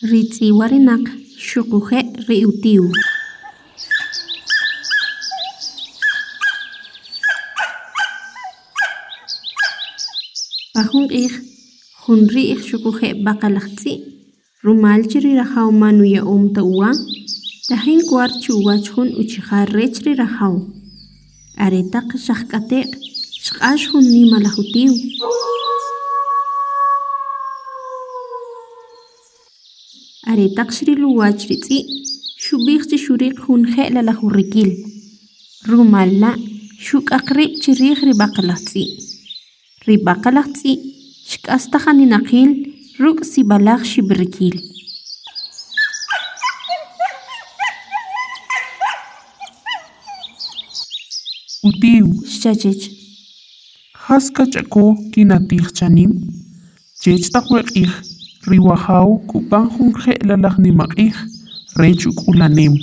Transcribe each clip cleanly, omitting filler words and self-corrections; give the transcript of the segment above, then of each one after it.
Ri tz'i' warinaq xuquje' ri utiw. Pa jun q'ij, jun ri'j xuquje' b'aqalaj tz'i', rumal che ri rajaw man uya'om ta uwa, tajin kwar chi uwach jun uchija rech ri rajaw. Are taq xaq k'ate'q xq'ax jun nimalaj utiw. Are taq xril uwach ri tz'i', xub'ij chi xuriq jun je'lalaj urikil. Rumal la' xuk'aq rib' chi rij ri b'aqalaj tz'i'. Ri b'aqalaj tz'i' xk'astaj aninaqil ruk' sib'alaj xib'rikil. Utiw. Xcha' chech. Jas kach'ako kinatij chanim? Chech taq we q'ij, ri wajaw kub'an jun je'lalaj nimaq'ij rech uk'ulanem.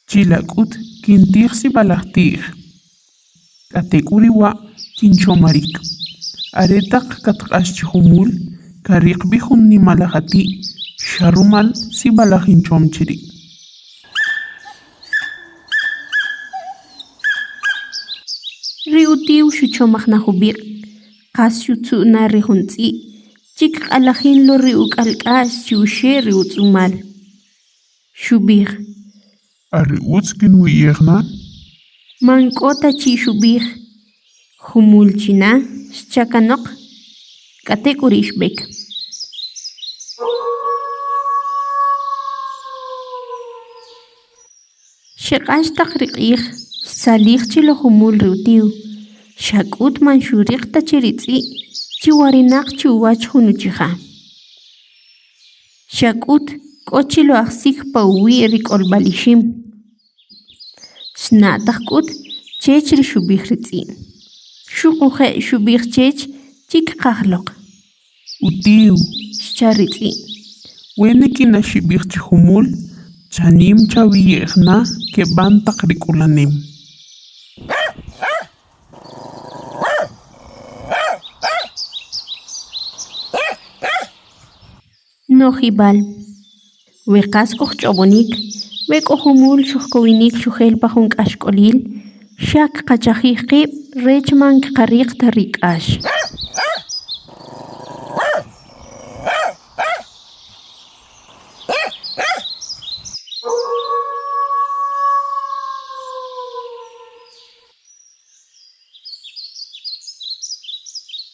Chila' k'ut kintij sib'alaj ti'j. K'atek'uri' wa' kinchomarik. Are taq katq'ax chi jumul, kariq b'i jun nimalaj ati' xa rumal sib'alaj inchom chi ri'. Ri utiw xuchomaj na jub'iq', qas xutzu' na ri jun tz'i' chi kq'alajin lo ri uk'alk'a'x chi uxe' ri utz'umal. Xub'ij. Are utz kinwi'yej na? Man k'o ta chi xub'ij. Jumul chi na, xcha' kanoq, k'atek'uri' xb'ek. Xeq'ax taq ri q'ij, xtzalij chi lo jumul ri utiw, xa k'ut man xuriq ta chi ri tz'i' chi warinaq chi uwach jun uchija. Xa k'ut k'o chi lo ajsik pa uwi' ri k'olb'al ixim. Xna'taj k'ut chech ri xub'ij ri tz'i'. Xuquje' xub'ij chech chi kqaj loq. Utiw. Xcha' ri tz'i'. Wene kinaxib'ij chi jumul, chanim chawiye'j na keb'an taq ri k'ulanem. No'jib'al. We qas kojch'ob'onik, we k'o jumul xojkowinik xojel pa jun k'axk'olil, xa kqachajij qib' rech man kqariq ta ri k'ax.